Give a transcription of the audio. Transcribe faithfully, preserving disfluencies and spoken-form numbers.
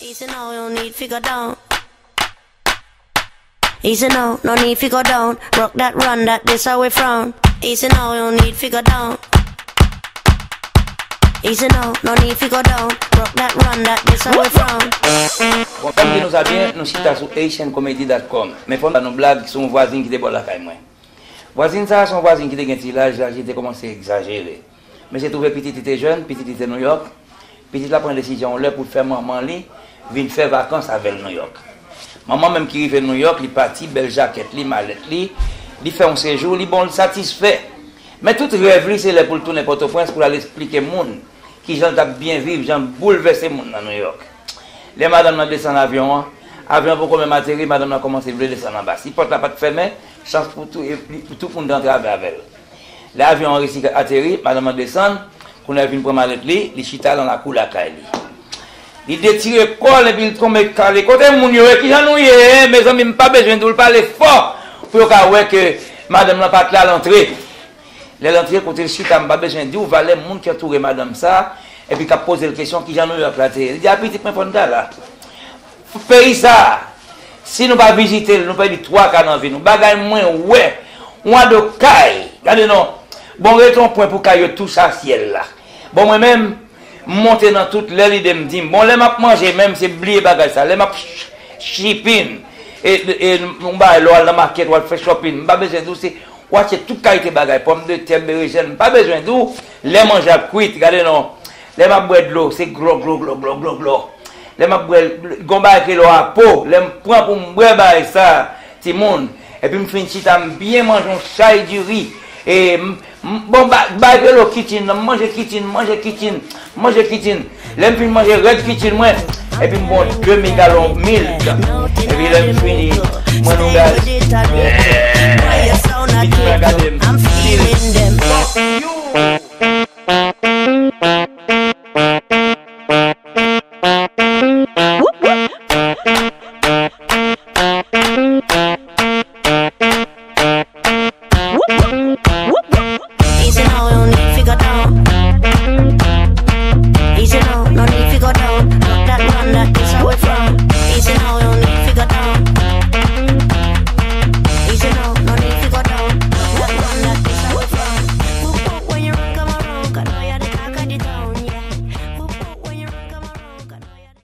Easy now, no need fi go down. Easy now, no need fi go down. Rock that, run that, this how we frown. Easy now, no need fi go down. Easy now, no need fi go down. Rock that, run that, this how we frown. Bon, kòm di nou sa byen, nou chita sou haitian comedy dot com. Men fò nou ba nou blag sou yon vwazin ki te bò lakay mwen. Vwazin sa a se yon vwazin ki te gen ti laj, laj li te kòmanse egzajere. Mesye twouve pitit li te jèn, pitit li te Nouyòk. Pitit la pran desizyon yon lè pou l fè manman li vin fè vakans avè l Nouyòk. Manman menm ki rive Nouyòk, li pati, bèl jakèt li, malèt li, li fè yon sejou, li bon, li satisfè. Men tout rèv li se lè pou l tounen Pòtoprens pou l al esplike moun kijan l t ap byen viv, jan l boulvèse moun nan Nouyòk. Lè madanm nan desann avyon an, avyon an poko menm ateri, madanm nan kòmanse vle desann anba. Si pòt la pa t fèmen, chans pou tou, e, pou tout moun te antre avè avè l. Lè avyon an resi ateri, madanm nan desann, kounye a vin pran malèt li, li chita nan lakou lakay li. Li detire kò l epi l tonbe kale. Kote moun yo ye? Kijan nou ye? Mezanmi, m pa bezwen di w, l pale fò pou yo ka wè ke madanm lan pa t la, l antre. Lè l antre kote l chita, m pa bezwen di w valè moun ki antoure madanm sa, epi k ap poze l kesyon kijan Nouyòk la te ye. Li di, a pitit mwen, fò n t al la. Peyi sa a, si nou pa vizite l, nou pèdi twa ka nan vi nou. Bagay mwen wè, yon ado kay, gade non. Bon, rete yon pwen pou kay yo touche a syèl la. Bon, mwen menm, m monte nan tout lè lide m di m, bon, lè m ap manje menm, se bliye bagay sa. Lè m ap ch- chipin, e, e, yon bagay lè w al nan makèt, w al fè shopping, m pa bezwen di w se, w achte tout kalite bagay, pòmdetè, berejèn, m pa bezwen di w, lè manje ap kwit, gade non, lè m ap bwè dlo, se glo, glo, glo, glo, glo, glo. Lè m ap bwè, gon bagay ki rele apo, lè m pran pou m bwè bagay sa, timoun, epi m fin chita, m byen manje yon chay diri, e m, m, bon, ba, bagay ki rele kitin nan, m manje kitin, m manje kitin, m manje kitin. Lè m fin manje rèd kitin mwen, epi m bon demi galon milk. Epi lè m fini, mwen nou gaz. Kitin mwen gade m.